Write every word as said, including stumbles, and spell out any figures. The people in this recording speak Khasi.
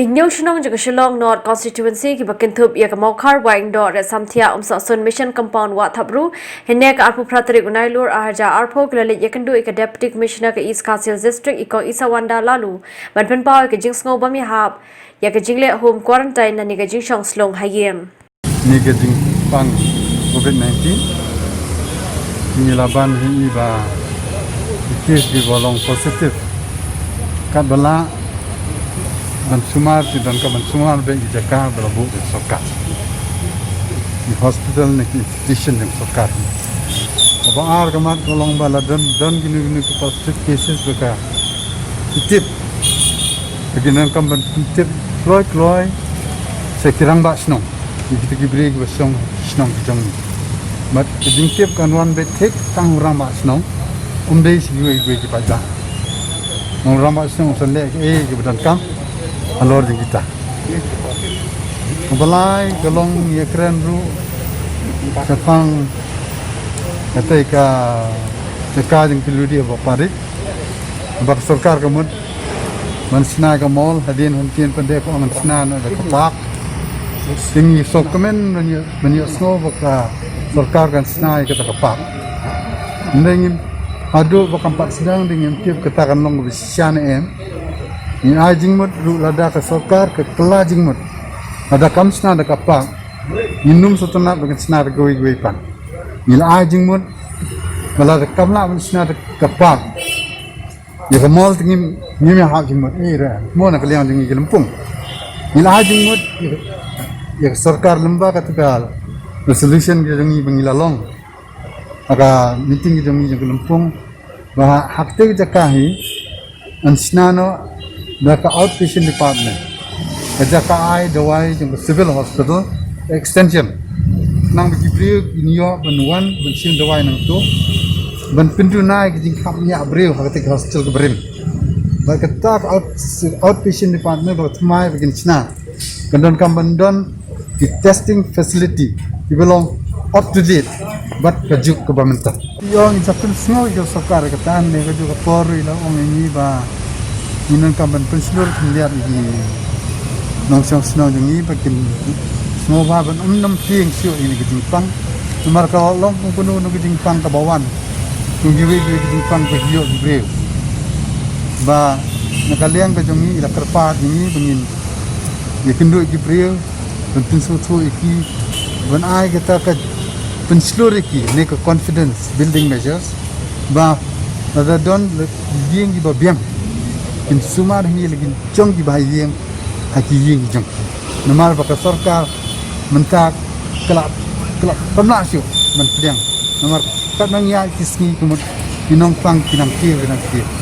Ki hynñiew shnong jong ka Shillong North Constituency kiba kynthup ïa ka Mawkhar, Waindoh, Raisamthiah, Umsahsun, Mission Compound, Wahthapru, hynne ka arphew phra tarik u Nailur arhajar arphew ki la leit ïakynduh ïa ka Deputy Commissioner ka East Khasi Hills District, i Kong Isawanda Laloo, ban pynpaw ïa ka jingsngew bym ïahap ïa ka jingleh home quarantine lane ka jingshong slung ha ïing. Kane ka jingpang covid nineteen, ngi la ban hi ba ki case kiba long positive, katba lah ban sumar, ki donkam ban sumar beit ki jaka ba la buh da ka sorkar, ki hospital ne ki institution jong ka sorkar. Kaba ar ka mat ka long ba la don, don kino kino ki positive cases ba ka tip, ba ki donkam ban tip kloi kloi sha ki rangbah shnong, ïa kita ki briew kiba shong shnong ki jong ngi. Bad ka jingtip kan wan beit thik tang u rangbah shnong, ym dei sha kiwei kiwei ki paidbah. U rangbah shnong u sa leh kaei kaba donkam halor jong kita. Kaba lai ka long ïakren ruh shaphang katei ka jaka jong ki ludi hapoh Parik. Ba ka sorkar ka mut ban shna ka mall, hadien hyntin pat de ka ong ngan shna noh da ka park. Te ngi sngewkmen ban ïoh, ban ïohsngew ba ka sorkar kan shna ïa kata ka park. Hynrei ngim, haduh ba kam pat sdang, te ngim tip kata kan long kaba shisha ne em. Ngi ai jingmut ruh lada ka sorkar ka kylla jingmut, lada kam shna da ka park, ngin ym sngewtynnat ba kan shna da kawei kawei pat. Ngi la ai jingmut ba lada kam lah ban shna da ka park, ïa ka mall te ngim, ngim ïahap jingmut ei re, mo na ka liang jong ngi ki lympung. Ngi la ai jingmut ïa ka, ïa ka sorkar lyngba kata ka resolution ka jong ngi ba ngi la long ha ka meeting ka jong ngi jong ka lympung, ba ha katei ka jaka hi yn shna noh da ka outpatient department, ka jaka ai dawai jong ka civil hospital extension, khnang ba ki briew kin ïoh ban wan ban shim dawai nangto, ban pynduna ïa ka jingkhapngiah briew ha katei ka hospital kaba rim. Bad kata ka out-, outpatient department ba thymmai ba kin shna, kan donkam ban don ki testing facility kiba long up to date bad ka juk kaba mynta. Ïa, ngi sa pynsngew ïa ka sorkar kata, ne ka juk ka por i la ong ïa ngi ba ngin donkam ban pynshlur khyndiat ïa ki nongshong shnong jong ngi ba kin sngewbha ban ym nang tieng shuh ïa kane ka jingpang. Namar ka long kum kano kano ka jingpang kaba wan, kum kiwei kiwei ki jingpang ba ki ïoh ki briew. Ba na ka liang ka jong ngi i la kyrpad ïa ngi ba ngin ïakynduh ïa ki briew, ban pynsngewthuh ïa ki, ban ai kata ka pynshlur ïa ki ne ka confidence building measures, ba lada don la ïing kiba biang, kin sumar hi la kin jong kiba ha ïing ha ki ïing jong ki. Namar ba ka sorkar mynta ka la, ka la pynlah shuh ban pdiang. Namar katba ngi ïaid ki sngi ka mut ki nongpang ki nang kiew, ki nang kiew.